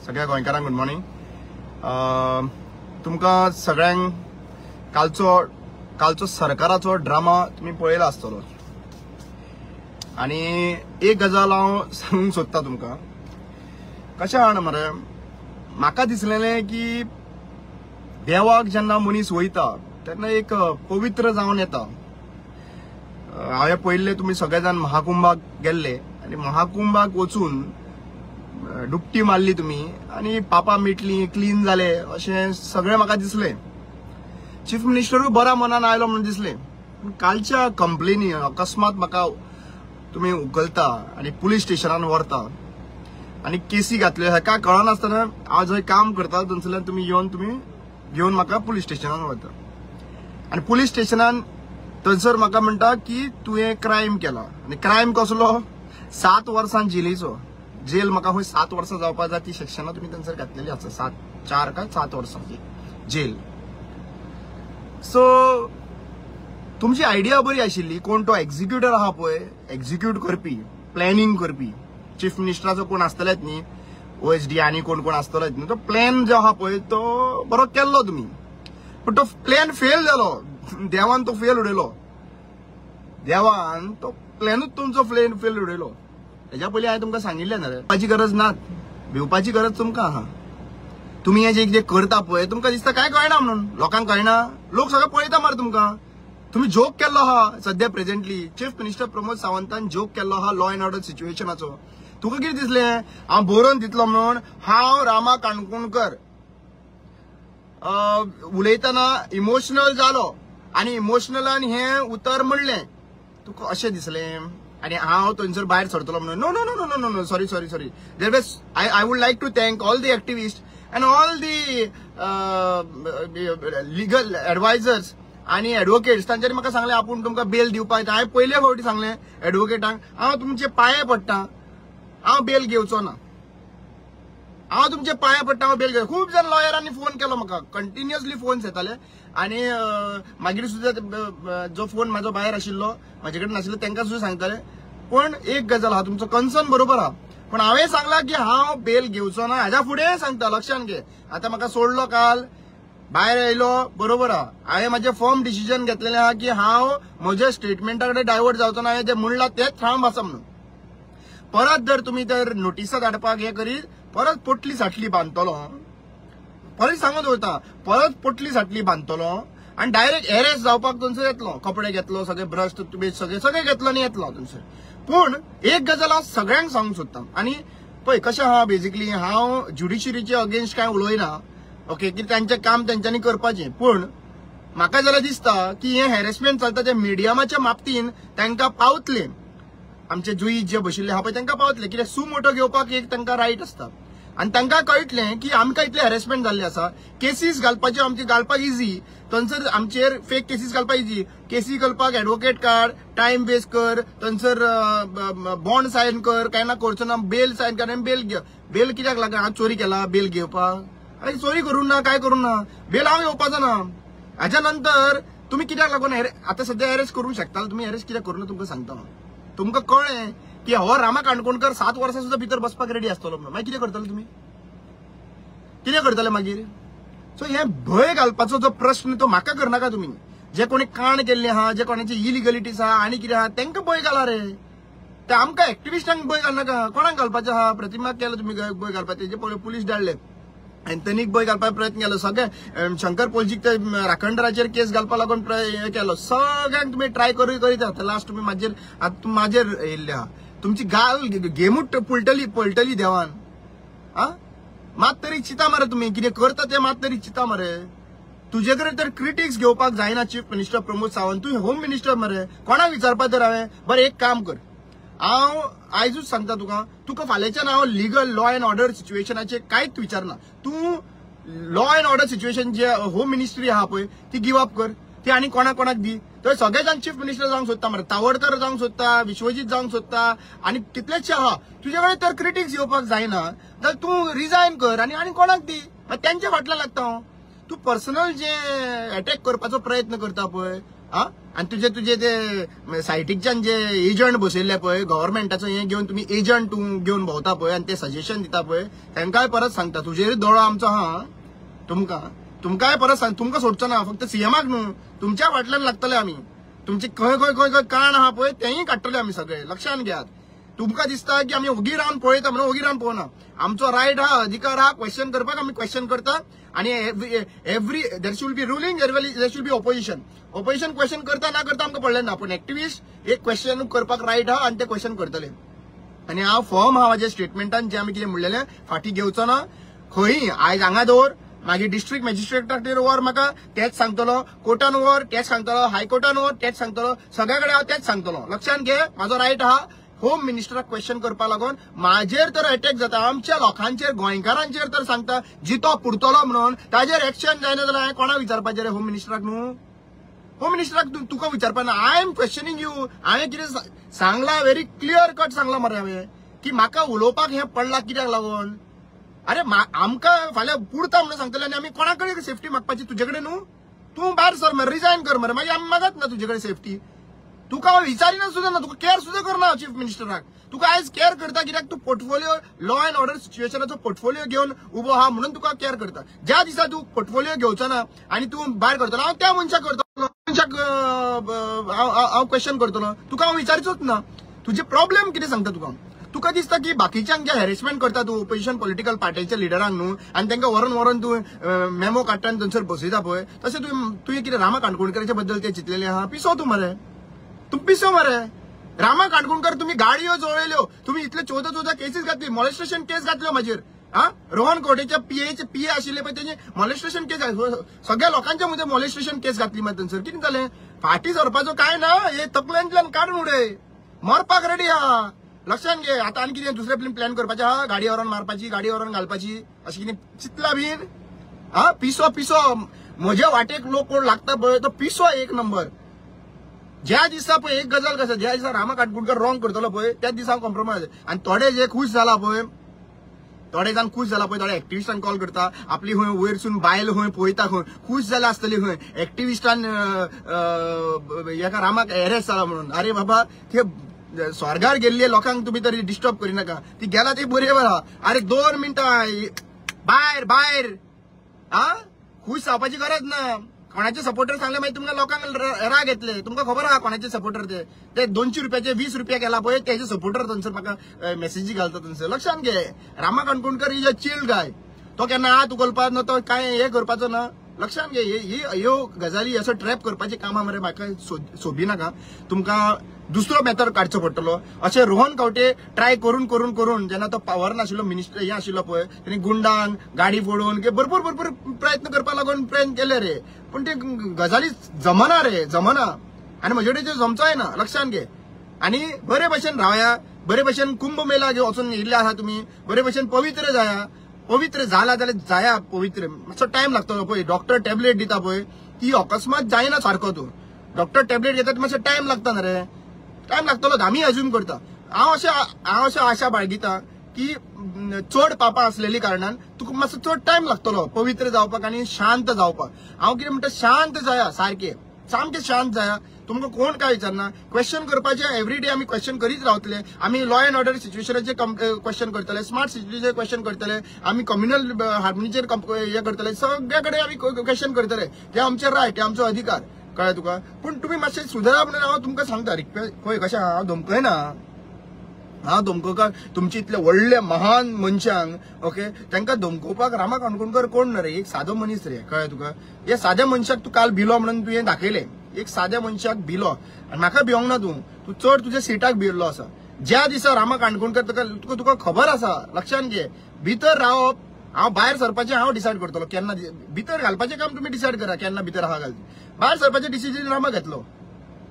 सगळ्या गोंयकारांक good morning. तुमकां सगळ्यांक कालचो कालचो सरकाराचो ड्रामा तुमी पळयला आसतलो. आनी एक गजाल हांव सांगूंक सोदता तुमकां, कशें जाणा मरे, म्हाका दिसलेलें की देवाक जेन्ना मनीस वयता तेन्ना एक पवित्र जावन येता. हांवें पळयल्लें तुमी सगळे जाण महाकुंभाक गेल्ले आनी महाकुंभाक वचून डुबटी मारली तुमी आनी पापां मिटली, क्लीन जाले अशें सगळें म्हाका दिसलें. चीफ मिनिस्टरूय बऱ्या मनान आयलो म्हणून दिसलें. पूण कालच्या कंप्लेनी अकस्मात म्हाका तुमी उखलता आनी पुलीस स्टेशनान व्हरता आनी केसी घातल्यो हेका कळनासतना हांव जंय काम करता थंयसरल्यान तुमी येवन तुमी घेवन म्हाका पुलीस स्टेशनान व्हरता आनी पुलीस स्टेशनान थंयसर म्हाका म्हणटा की तुवें क्रायम केला. आनी क्रायम कसलो? 7 वर्सां जेलीचो. जेल म्हाका खंय 7 वर्सां जावपा जाय ती सेक्शनां तुमी थंयसर घातलेली आसा. 7 4 काय 7 वर्सांची जेल. सो तुमची आयडिया बरी आशिल्ली. कोण तो एक्झिक्युटर आहा पळय, एक्झिक्यूट करपी, प्लॅनिंग करपी, चीफ मिनिस्टराचो कोण आसतलेच न्ही, OSD आनी कोण कोण आसतलेच न्ही, तो प्लॅन जो आहा पळय तो बरो केल्लो तुमी. पूण तो प्लॅन फेल जालो. देवान तो फेल उडयलो. देवान तो प्लॅनूच तुमचो फेल उडयलो. हेज्या पयलीं हांवें तुमकां सांगिल्लें ना रे, भिवपाची गरज ना, भिवपाची गरज तुमकां आहा. तुमी हें जें कितें करता पळय तुमकां दिसता कांय कळना म्हणून, लोकांक कळना, लोक सगळे पळयता मरे तुमकां. तुमी जोक केल्लो आहा सद्या प्रेझेंटली. चीफ मिनिस्टर प्रमोद सावंतान जोक केल्लो आहा लॉ एंड ऑर्डर सिच्युएशनाचो. तुका कितें दिसलें हांव बरोवन दितलो म्हणून? हांव रामा काणकोणकर उलयतना इमोशनल जालो आनी इमोशनलान हें उतर म्हणलें. तुका अशें दिसलें आनी हांव थंयसर भायर सरतलो म्हणून? No no no no no no, sorry sorry sorry. There was I would like to thank all the activist and all the legal advisers आनी एडवोकेट्स. तांच्यांनी म्हाका सांगलें आपूण तुमकां बेल दिवपाक येता. हांवें पयले फावटी सांगलें एडवोकेटांक, हांव तुमचे पांये पडटा, हांव बेल घेवचो ना, हांव तुमचे पांये पडटा, हांव बेल घेव. खूब जाण लॉयरांनी फोन केलो म्हाका, कंटिन्युअसली फोन्स येताले. आनी मागीर सुद्दां जो फोन म्हाजो भायर आशिल्लो म्हाजे कडेन नाशिल्लो तांकां सुद्दां सांगताले. पूण एक गजाल आहा, तुमचो कन्सर्न बरोबर आहा, पूण हांवें सांगलां की हांव बेल घेवचो ना. हाज्या फुडें सांगता, लक्षान घे. आतां म्हाका सोडलो काल, भायर आयलो, बरोबर आहा. हांवें म्हाजें फर्म डिसिजन घेतलेलें आहा की हांव म्हज्या स्टेटमेंटा कडेन डायवर्ट जावचो ना. हांवें जें म्हणलां तेंच ठाम आसा म्हणून. परत जर तुमी तर नोटिसां धाडपाक हें करीत, परत पोटली साटली बांदतलो. परत सांगून दवरता, परत पोटली साटली बांदतलो आनी डायरेक्ट एरेस्ट जावपाक थंयसर येतलो. कपडे घेतलो, सगळे ब्रश तुमी सगळे सगळे घेतलो आनी येतलो थंयसर. पूण एक गजाल हांव सगळ्यांक सांगूंक सोदता. आनी पळय कशें आहा, बेजिकली हांव ज्युडिशरीचे अगेन्स्ट कांय उलयना, ओके, की तांचें काम तेंच्यांनी करपाचें. पूण म्हाका जाल्यार दिसता की हें हॅरेसमेंट चलता तें मिडियमाच्या बाबतीन तांकां पावतलें. आमचे जुईज जे बशिल्ले आहा पळय तांकां पावतलें. कित्याक सुमोटो घेवपाक एक तांकां रायट आसता आनी तांकां कळटलें की आमकां इतलें हॅरेसमेंट जाल्लें आसा. केसीस घालपाच्यो आमचे घालपाक इजी, थंयसर आमचेर फेक केसीस घालपाक इजी. केसी घालपाक एडवोकेट काड, टायम वेस्ट कर, थंयसर बॉन्ड सायन कर, कांय ना करचो ना, बेल सायन कर आनी बेल घे. बेल कित्याक लागना? हांव चोरी केला बेल घेवपाक? आनी चोरी करूंक ना, कांय करूंक ना, बेल हांव घेवपाचो ना. हाज्या नंतर तुमी कित्याक लागून आतां सद्या एरेस्ट करूंक शकता तुमी? एरेस्ट कित्याक करूं ना तुमकां सांगता हांव. तुमकां कळ्ळें की हो रामा काणकोणकर 7 वर्सां सुद्दां भितर बसपाक रेडी आसतलो म्हणून, मागीर कितें करतले तुमी? कितें करतले मागीर? सो हे भंय घालपाचो जो प्रश्न तो म्हाका करनाका तुमी. जे कोणी काण केल्ली आहा, जे कोणाची इलिगलिटीज आहा आनी कितें आहा तांकां भंय घाला रे. ते आमकां एक्टिविस्टांक भंय घालनाका. कोणाक घालपाचें आहा? प्रतिमाक केलो तुमी भंय घालपाचें, तेजे पयलीं पुलीस धाडले, एंथनीक भंय घालपाक प्रयत्न केलो, सगळे शंकर पोलजीक ते राखणदाराचेर केस घालपाक लागून हें केलो. सगळ्यांक तुमी ट्राय करीत आहा. लास्ट तुमी म्हाजेर आतां म्हाजेर येयल्ले आहा. तुमची गाल गेमूच पलटली पलटली देवान. आ मात तरी चिंता मरे तुमी कितें करता तें, मात तरी चिंता मरे. तुजे कडेन तर क्रिटिक्स घेवपाक जायना चीफ मिनिस्टर प्रमोद सावंत, तूं होम मिनिस्टर मरे. कोणाक विचारपा तर हांवें? बरें एक काम कर, हांव आयजूच सांगता तुका, तुका फाल्यांच्यान हांव लिगल लॉ एंड ऑर्डर सिच्युएशनाचेर कांयच विचारना. तूं law and order situation J home ministry आहा पळय ती गिव अप कर, ती आनी कोणाक कोणाक दी. थंय सगळे जाण चीफ मिनिस्टर जावंक सोदता मरे, तावडकर जावंक सोदता, विश्वजीत जावंक सोदता आनी कितलेशे आहा. तुजे कडेन तर क्रिटिक्स येवपाक जायना जाल्यार तूं रिजायन कर आनी आनी कोणाक दी. मागीर तेंच्या फाटल्यान लागता हांव. तूं पर्सनल जे एटॅक करपाचो प्रयत्न करता पळय आ आनी तुजे तुजे ते सायटीकच्यान जे एजंट बसयल्ले पळय गव्हर्मेंटाचो हें घेवन तुमी एजंट तूं घेवन भोंवता पळय आनी ते सजेशन दिता पळय तांकांय परत सांगता तुजेर दोळो आमचो आहा. तुमकां तुमकांय परत सांग, तुमकां सोडचो ना, फक्त सीएमाक न्हू, तुमच्या फाटल्यान लागतले आमी. तुमचे खंय खंय खंय खंय काण आहा पळय तेंय काडटले आमी सगळे. लक्षान घेयात. तुमकां दिसता की आमी ओगी रावन पळयता म्हणून ओगी रावन पळोवना. आमचो रायट आहा, अधिकार आहा क्वेश्चन करपाक, आमी क्वेश्चन करता. आनी every there should be ruling, there should be opposition. Opposition question करता ना करता आमकां पडलें ना, पूण एक्टिविस्ट एक क्वेश्चन करपाक रायट आहा आनी ते क्वेश्चन करतले. आनी हांव फर्म आहा म्हाज्या स्टेटमेंटान, जे आमी कितें म्हणलेलें फाटीं घेवचो ना. खंय आयज हांगा दवर, मागीर डिस्ट्रिक्ट मॅजिस्ट्रेटाचेर व्हर म्हाका तेच सांगतलो, कोर्टान व्हर तेच सांगतलो, हायकोर्टान व्हर तेच सांगतलो, सगळे कडेन हांव तेच सांगतलो. लक्षान घे, म्हाजो रायट आहा होम मिनिस्टराक क्वेश्चन करपा लागून. म्हाजेर तर अटॅक जाता, आमच्या लोकांचेर, गोंयकारांचेर तर सांगता जितो पुरतलो म्हणून, ताजेर एक्शन जायना जाल्यार हांवें कोणाक विचारपाचें रे? होम मिनिस्टराक न्हू? होम मिनिस्टराक तुका विचारपा ना. I am questioning you. हांवें कितें सांगलां व्हेरी क्लियर कट सांगलां मरे हांवें की म्हाका उलोवपाक हें पडलां कित्याक लागून. अरे आमकां फाल्यां पुरता म्हणून सांगतले आनी आमी कोणा कडेन सेफ्टी मागपाची? तुजे कडेन न्हू? तूं भायर सर मरे, रिजायन कर मरे, मागीर आमी मागत ना तुजे कडेन सेफ्टी. तुका हांव विचारिना सुद्दां ना, तुका केअर सुद्दां करना चीफ मिनिस्टराक. तुका आयज केअर करता कित्याक तूं पोर्टफोलियो लॉ एंड ऑर्डर सिच्युएशनाचो पोर्टफोलियो घेवन उबो आहा म्हणून तुका केअर करता. ज्या दिसा तूं पोर्टफोलियो घेवचो ना आनी तूं भायर करतलो, हांव त्या मनशाक करतलो, मनशाक हांव क्वेश्चन करतलो, तुका हांव विचारचोच ना. तुजे प्रॉब्लेम कितें सांगता तुका? तुका दिसता की बाकीच्यांक जे हॅरेसमेंट करता तूं ओपोजिशन पॉलिटिकल पार्टीच्या लिडरांक न्हू, आनी तांकां व्हरून व्हरून तूं मेमो काडटा आनी थंयसर बसयता पळय, तशें तुवें कितें रामा काणकोणकराच्या बद्दल तें चिंतलेलें आहा? पिसो तूं मरे, तूं पिसो मरे. रामा काणकोणकर तुमी गाडयो जळयल्यो, तुमी इतले 14 14 केसीस घातली, मॉलेस्टेशन केस घातल्यो म्हाजेर. आ रोहन कोटेच्या पीए आशिल्ले पळय तेजे मॉलेस्टेशन केस, सगळ्या लोकांच्या मदीं मॉलेस्टेशन केस घातली. मागीर थंयसर कितें जालें? फाटीं सरपाचो कांय ना, हे तकलेंतल्यान काडून उडय, मरपाक रेडी आहा. लक्षान घे. आतां आनी कितें दुसरें प्लॅन करपाचें आहा? गाडी व्हरोन मारपाची, गाडी व्हरोन घालपाची, अशें कितें चिंतलां बीन? आ पिसो पिसो. म्हज्या वाटेक लोक कोण लागता पळय तो पिसो एक नंबर. ज्या दिसा पळय एक गजाल कशें, ज्या दिसा रामा काणकोणकर रॉंग करतलो पळय त्याच दिसा हांव कॉम्प्रोमायज. आनी थोडे जे खूश जाला पळय, थोडे जाण खूश जाला पळय, थोडे एक्टिविस्टान कॉल करता, आपली खंय वयरसून बायल खंय पळयता, खंय खूश जाल्या आसतली, खंय एक्टिविस्टान हेका रामाक एरेस्ट जाला म्हणून. अरे बाबा, ते स्वर्गार गेल्ले लोकांक तुमी तरी डिस्टर्ब करिनाका, ती गेला ती बरी बरा. अरे 2 मिनटां भायर भायर. आ खूश जावपाची गरज ना. कोणाचे सपोर्टर सांगले मागीर तुमकां लोकांक राग येतले. तुमकां खबर आहा कोणाचे सपोर्टर ते, ते 200 रुपयाचे 20 रुपया केला पळय तेजे सपोर्टर थंयसर म्हाका मेसेजी घालता थंयसर. लक्षान घे, Rama Kankonkar is a chill guy. तो केन्ना हात उखलपाक ना, तो कांय हें करपाचो ना. लक्षान घे, ह्यो गजाली असो ट्रॅप करपाची कामां मरे म्हाका सोबिनाका. तुमकां दुसरो मेथड काडचो पडटलो. अशें रोहन खंवटे ट्राय करून करून करून जेन्ना तो पावर नाशिल्लो मिनिस्टर हें आशिल्लो पळय, तेणी गुंडांक गाडी फोडून भरपूर भरपूर प्रयत्न करपाक लागून प्रयत्न केले रे, पूण ते गजाली जमना रे, जमना. आनी म्हजे कडेन त्यो जमचोय ना. लक्षान घे. आनी बरे भशेन रावया, बरे भशेन कुंभ मेला घेवन वचून येयल्ले आसा तुमी, बरे भशेन पवित्र जाया. पवित्र जाला जाल्यार जाया पवित्र, मातसो टायम लागतलो पळय. डॉक्टर टॅबलेट दिता पळय ती अकस्मात जायना सारको. तूं डॉक्टर टॅबलेट घेता मातसो टायम लागता ना रे, टायम लागतलो. आमी अज्यूम करता. हांव अशें आशा बाळगिता की चड पापां आसलेली कारणान तुका मातसो चड टायम लागतलो पवित्र जावपाक आनी शांत जावपाक. हांव कितें म्हणटा, शांत जाया, सारकें सामकें शांत जाया. तुमकां कोण काय विचारना. क्वेश्चन करपाचें एवरी डे आमी क्वेश्चन करीत रावतले. आमी लॉ एंड ऑर्डर सिच्युएशनाचेर क्वेश्चन करतले, स्मार्ट सिटीचेर क्वेश्चन करतले, आमी कम्युनल हार्मनीचेर हें करतले, सगळे कडेन आमी क्वेश्चन करतले. ते आमचे रायट, ते आमचो अधिकार. कळ्ळें तुका? पूण तुमी मातशें सुदरा म्हणून हांव तुमकां सांगता. रिक्वेस्ट पळय कशें, हांव धमकयना, हांव धमकोवपाक तुमचे इतले व्हडले महान मनशांक, ओके, तांकां धमकोवपाक रामा काणकोणकर कोण ना रे, एक सादो मनीस रे. कळ्ळें तुका? हे साद्या मनशाक तूं काल भिलो म्हणून तुवें दाखयलें. एक साद्या मनशाक भिलो आनी म्हाका भिवंक ना तूं, तूं चड तुज्या सिटाक भिल्लो आसा. ज्या दिसा रामा काणकोणकर तुका तुका खबर आसा, लक्षान घे, भितर रावप, हांव भायर सरपाचें हांव डिसायड करतलो केन्ना. भितर घालपाचें काम तुमी डिसायड करा केन्ना भितर आहा घालचें. भायर सरपाचें डिसिजन रामा घेतलो.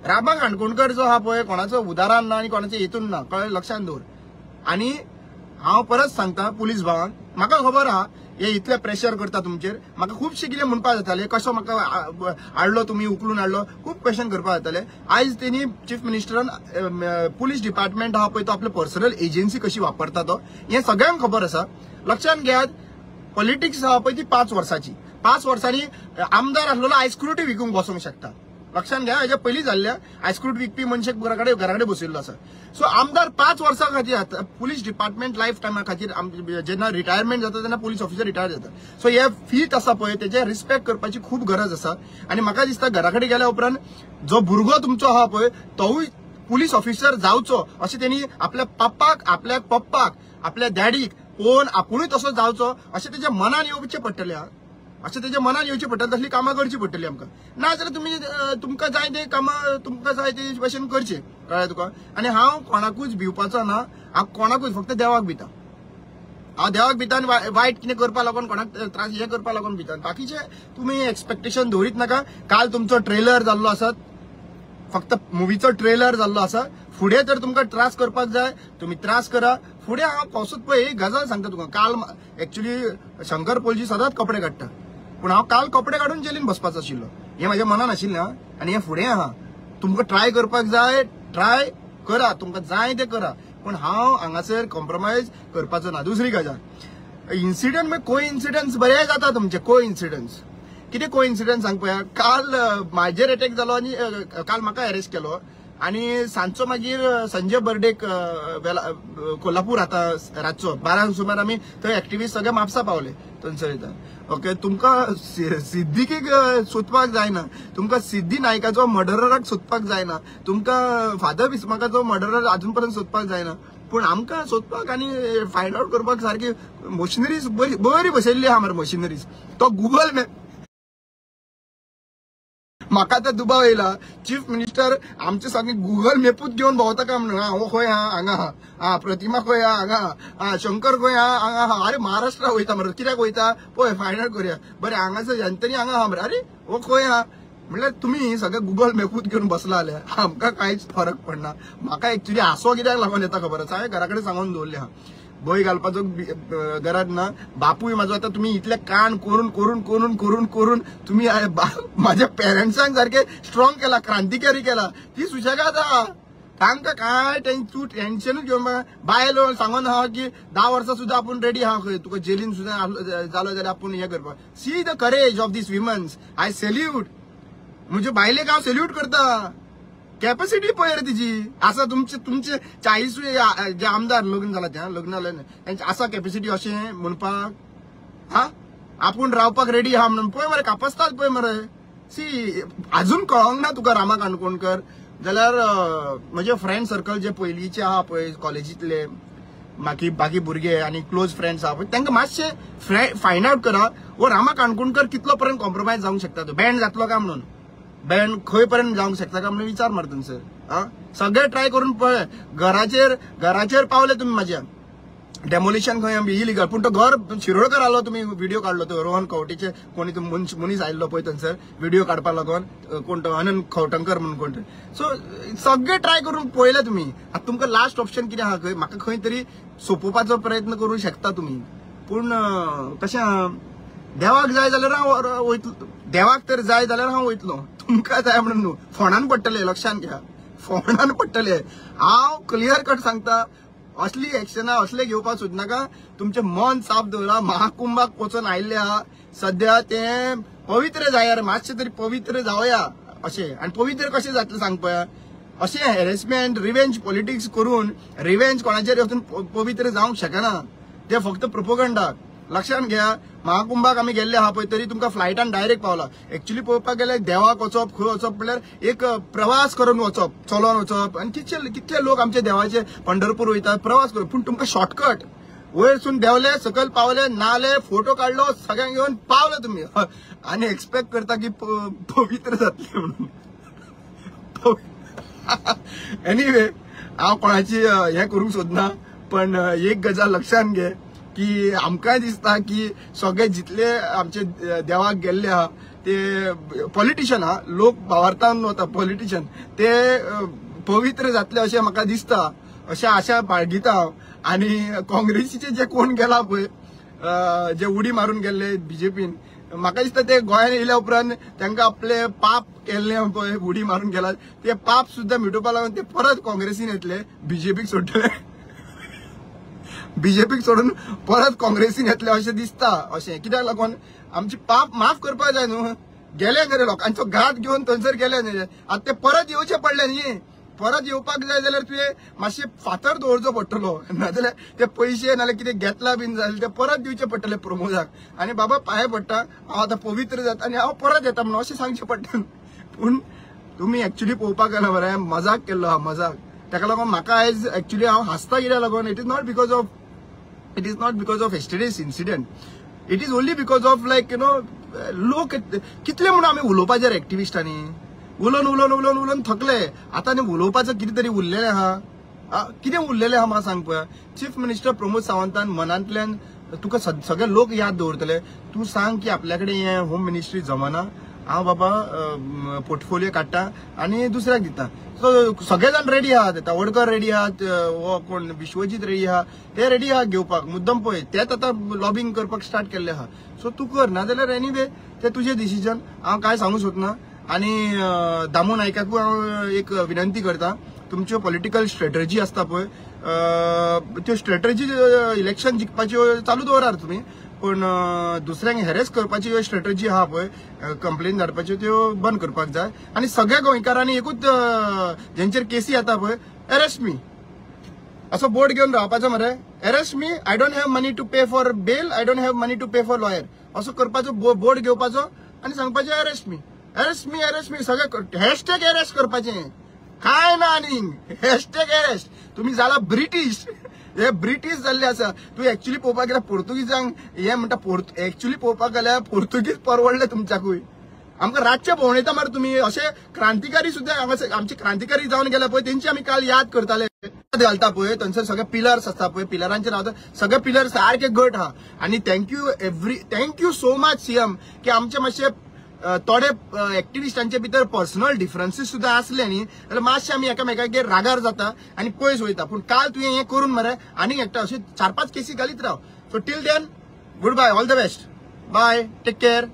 रामा काणकोणकर जो आहा पळय कोणाचो उदाहरण ना आनी कोणाचें हेतून ना. कळ्ळें? लक्षान दवर. आनी हांव परत सांगता पुलीस भावांक, म्हाका खबर आहा हे इतले प्रेशर करता तुमचेर, म्हाका खुबशें कितें म्हणपाक जातालें, कसो म्हाका हाडलो तुमी, उखलून हाडलो, खूब क्वेश्चन करपाक जाताले. आयज तेणी चीफ मिनिस्टरान पुलीस डिपार्टमेंट आहा पळय तो आपले पर्सनल एजन्सी कशी वापरता तो, हें सगळ्यांक खबर आसा. लक्षान घेयात, पॉलिटिक्स आहा पळय ती 5 वर्सांची, 5 वर्सांनी आमदार आसलेलो आयज स्क्रुटी विकूंक बसूंक शकता. लक्षात घ्या, हेच्या पयलीं जाल्ल्या आयस्क्रूट विकपी मनशाक घरा कडेन बसयल्लो आसा. सो आमदार 5 वर्सां खातीर आतां पुलीस डिपार्टमेंट लायफ टायमा खातीर जेन्ना रिटायरमेंट जाता तेन्ना पुलीस ऑफिसर रिटायर जाता. सो हे फीत आसा पळय तेजे रिस्पेक्ट करपाची खूब गरज आसा. आनी म्हाका दिसता घरा कडेन गेल्या उपरांत जो भुरगो तुमचो आहा पळय तोवूय पुलीस ऑफिसर जावचो अशें तेणी आपल्या पापाक, आपल्या पप्पाक, आपल्या डॅडीक पळोवन आपुणूय तसो जावचो अशें तेच्या मनान येवचें पडटलें. अशें तेच्या मनान येवचें पडटलें, तसलीं कामां करचीं पडटलीं आमकां. नाजाल्यार तुमी तुमकां जाय ते कामां तुमकां जाय ते भशेन करचें, कळ्ळें तुका. आनी हांव कोणाकूच भिवपाचो ना, हांव कोणाकूच फक्त देवाक भिता. हांव देवाक भिता आनी वायट कितें करपा लागून कोणाक त्रास हें करपा लागून भिता. बाकीचे तुमी एक्सपेक्टेशन दवरीत नाका. काल तुमचो ट्रेलर जाल्लो आसा, फक्त मुवीचो ट्रेलर जाल्लो आसा. फुडें तर तुमकां त्रास करपाक जाय तुमी त्रास करा. फुडें हांव कसोच पळय एक गजाल सांगता तुका. काल एक्चुअली शंकर पोलजी सदांच कपडे काडटा, पूण हांव काल कपडे काडून जेलीन बसपाचो आशिल्लो, हें म्हाज्या मनान आशिल्लें. आनी हें फुडें आहा, तुमकां ट्राय करपाक जाय ट्राय करा, तुमकां जाय तें करा, पूण हांव हांगासर कॉम्प्रोमायज करपाचो ना. दुसरी गजाल, इन्सिडंट मागीर कोइन्सिडन्स बरे जाता तुमचे. कोइन्सिडन्स कितें कोइन्सिडन्स सांग पळया. काल म्हाजेर अटॅक जालो आनी काल म्हाका अरेस्ट केलो आनी सांजचो मागीर संजय बर्डेक कोल्हापूर आतां रातचो 12 सुमार आमी थंय एक्टिविस्ट सगळे म्हापसा पावले थंयसर येता. ओके, तुमकां सिद्दीकीक सोदपाक जायना, तुमकां सिद्दी नायकाचो मर्डराक सोदपाक जायना, तुमकां फादर बिस्माकाचो मर्डरर आजून पर्यंत सोदपाक जायना, पूण आमकां सोदपाक आनी फायंड आवट करपाक सारकी मशिनरीज बरी बरी बसयल्ली आहा मरे मशिनरीज. तो गुगल मॅप म्हाका तर दुबाव येयला चीफ मिनिस्टर आमचे सगळे गुगल मॅपूच घेवन भोंवता काय म्हणून. हांव खंय आहा हांगा आहा, प्रतिमा खंय आहा हांगा आहा, शंकर खंय आहा हांगा आहा. अरे महाराष्ट्रा वयता मरे, कित्याक वयता पळय फायंड आवट करुया. बरें हांगासर एंथनी हांगा आहा मरे, अरे हो खंय आहा. म्हणल्यार तुमी सगळे गुगल मॅपूच घेवन बसला जाल्यार आमकां कांयच फरक पडना. म्हाका एक्चुअली हांसो कित्याक लागून येता खबर आसा, हांवें घरा कडेन सांगून दवरलें आहा भंय घालपाचो गरज ना. बापूय म्हाजो आतां तुमी इतले कान करून करून करून करून करून तुमी म्हाज्या पेरंट्सांक सारके स्ट्रॉंग केला, क्रांतिकारी केला, ती सुशेगाद आहा. तांकां कांय तूं टेन्शनूच घेवन बायल सांगून आहा की 10 वर्सां सुद्दां आपूण रेडी आहा खंय तुका जेलीन सुद्दां जालो जाल्यार आपूण हें करपाक. See the courage of these womens, I salute. म्हजे बायलेक हांव सेल्यूट करता. कॅपॅसिटी पळय रे तिजी आसा. तुमचे तुमचे 40 जे आमदार लग्न जाला ते लग्न जाले तेंचे आसा कॅपॅसिटी अशें म्हणपाक. हा आपूण रावपाक रेडी आहा म्हणून पळय मरे, कापस्ताद पळय मरे. सी आजून कळोंक ना तुका रामा काणकोणकर जाल्यार म्हजे फ्रेंड सर्कल जे पयलींचे आहा पळय कॉलेजींतले बाकी बाकी भुरगे आनी क्लोज फ्रेंड्स आहा पळय तांकां मातशें फायंड आवट करा वो रामा काणकोणकर कितलो पर्यंत कॉम्प्रोमायज जावंक शकता, तो बँड जातलो काय म्हणून, बँड खंय पर्यंत जावंक शकता काय म्हणून विचार मार थंयसर. आं सगळे ट्राय करून पळय. घराचेर घराचेर पावले तुमी म्हाज्या डेमोलिशन खंय इलिगल, पूण तो घर शिरोडकर आलो, तुमी व्हिडिओ काडलो तो रोहन खंवटेचे कोणी तो मनीस आयिल्लो पळय थंयसर व्हिडिओ काडपाक लागून, कोण तो अनंत खवटंकर म्हणून कोण. सो सगळे ट्राय करून पळयले तुमी. आतां तुमकां लास्ट ऑप्शन कितें आहा, खंय म्हाका खंय तरी सोंपोवपाचो प्रयत्न करूं शकता तुमी, पूण कशें आहा देवाक जाय जाल्यार हांव वयतलो, देवाक तर जाय जाल्यार हांव वयतलो, तुमकां जाय म्हणून न्हू. फोंडान पडटले, लक्षान घ्या, फोंडान पडटले. हांव क्लियर कट सांगता, असली एक्शनां असले घेवपाक सोदनाका. तुमचें मन साफ दवरा. महाकुंभाक वचोन आयिल्ले आहा सद्या, तें पवित्र जाय रे, मातशें तरी पवित्र जावया अशें. आनी पवित्र कशें जातलें सांग पळया, अशें हॅरेसमेंट रिवेंज पॉलिटिक्स करून रिवेंज कोणाचेर वचून पवित्र जावंक शकना, तें फक्त प्रोपोगंडा. लक्षान घ्या, महाकुंभाक आमी गेल्ले आहा पळय तरी तुमकां फ्लायटान डायरेक्ट पावला. एक्चुअली पळोवपाक गेल्यार देवाक वचप खंय वचप म्हणल्यार एक प्रवास करून वचप, चलोन वचप. आनी कितले कितले लोक आमचे देवाचे पंढरपूर वयतात प्रवास करून, पूण तुमकां शॉर्टकट वयरसून देंवले सकयल पावले, नाले फोटो काडलो, सगळ्यांक घेवन पावले तुमी आनी एक्सपेक्ट करता की पवित्र जातले म्हणून. एनिवे हांव कोणाची हें करूंक सोदना, पण एक गजाल लक्षान घे की आमकांय दिसता की सगळे जितले आमचे देवाक गेल्ले आहा ते पॉलिटिशन आहा, लोक भावार्थान वता पॉलिटिशन, ते पवित्र जातले अशें म्हाका दिसता, अशें आशा बाळगिता हांव. आनी काँग्रेसीचे जे कोण गेला पळय जे उडी मारून गेल्ले बीजेपीन, म्हाका दिसता ते गोंयान येयल्या उपरांत तांकां आपले पाप केल्ले पळय उडी मारून गेला ते पाप सुद्दां मिटोवपा लागून ते परत काँग्रेसीन येतले, बीजेपीक सोडटले, बीजेपीक सोडून परत काँग्रेसीन येतले अशें दिसता. अशें कित्याक लागून आमची पाप माफ करपाक जाय न्हू, गेले न्ही रे, लोकांचो घात घेवन थंयसर गेले न्ही रे. आतां ते परत येवचे पडले न्ही, परत येवपाक जाय जाल्यार तुवें मातशें फातर दवरचो पडटलो, नाजाल्यार ते पयशे नाजाल्यार कितें घेतला बीन जाल्यार ते परत दिवचे पडटले प्रमोदाक. आनी बाबा पांये पडटा, हांव आतां पवित्र जाता आनी हांव परत येता म्हणून अशें सांगचें पडटा. पूण तुमी एक्चुली पळोवपाक गेला मरे, मजाक केल्लो आहा, मजाक. ताका लागून म्हाका आयज एक्चुली हांव हांसता कित्याक लागून, it is not because of yesterday's incident, it is only because of like you know लोक कितले म्हणून आमी उलोवपाचेर एक्टिविस्टांनी उलोवन उलोवन उलोवन उलोवन थकले. आतां न्ही उलोवपाचें कितें तरी उरलेलें आहा, कितें उरलेलें आहा म्हाका सांग पळोवया. चीफ मिनिस्टर प्रमोद सावंतान मनांतल्यान तुका सगळे लोक याद दवरतले. तूं सांग की आपल्या कडेन हें होम मिनिस्ट्री जमना, हांव बाबा पोर्टफोलियो काडटा आनी दुसऱ्याक दिता. सो सगळे जाण रेडी आहात, तवडकर रेडी आहात, हो कोण विश्वजीत रेडी आहा, ते रेडी आहा घेवपाक. मुद्दम पळय तेच आतां लॉबिंग करपाक स्टार्ट केल्ले आहा. सो तूं कर, नाजाल्यार एनीवे ते तुजें डिसिजन, हांव कांय सांगूंक सोदना. आनी दामू नायकाकूय हांव एक विनंती करता, तुमच्यो पॉलिटिकल स्ट्रेटजी आसता पळय, त्यो स्ट्रेटजी इलेक्शन जिखपाच्यो चालू दवरात तुमी, पूण दुसऱ्यांक हॅरेस करपाची ह्यो स्ट्रेटजी आहा पळय, कंप्लेन धाडपाच्यो त्यो बंद करपाक जाय. आनी सगळ्या गोंयकारांनी एकूच जेंचेर केसी येता पळय, अरेस्ट मी असो बोर्ड घेवन रावपाचो मरे, arrest me, I don't have money to pay for bail, I don't have money to pay for lawyer, असो करपाचो बोर्ड घेवपाचो आनी सांगपाचें arrest me, arrest me, arrest me, सगळे हॅशटॅग अरेस्ट करपाचें, काय ना आनी हॅशटॅग अरेस्ट. तुमी जाला ब्रिटीश, हे ब्रिटीश जाल्ले आसा. तूं एक्चुली पळोवपाक गेल्यार पोर्तुगीजांक हे म्हणटा, एक्चुली पळोवपाक गेल्यार पोर्तुगीज परवडले तुमच्याकूय. आमकां रातचे भोंवडेता मरे तुमी, अशे क्रांतिकारी सुद्दां हांगासर आमचे क्रांतिकारी जावन गेले पळय, तेंची आमी काल याद करताले. घालता पळय थंयसर सगळे पिलर्स आसता पळय, पिलरांचेर रावता सगळे पिलर सारके गट आहा. आनी thank you so much CM की आमचे मातशे थोडे एक्टिविस्टांचे भितर पर्सनल डिफरन्सीस सुद्दां आसले न्ही जाल्यार मातशे आमी एकामेकागेर रागार जाता आनी पयस वयता. पूण काल तुवें हें करून मरे आनीक एकटा अशे 4-5 केसी घालीत राव. So till then good bye, all the best, bye, take care.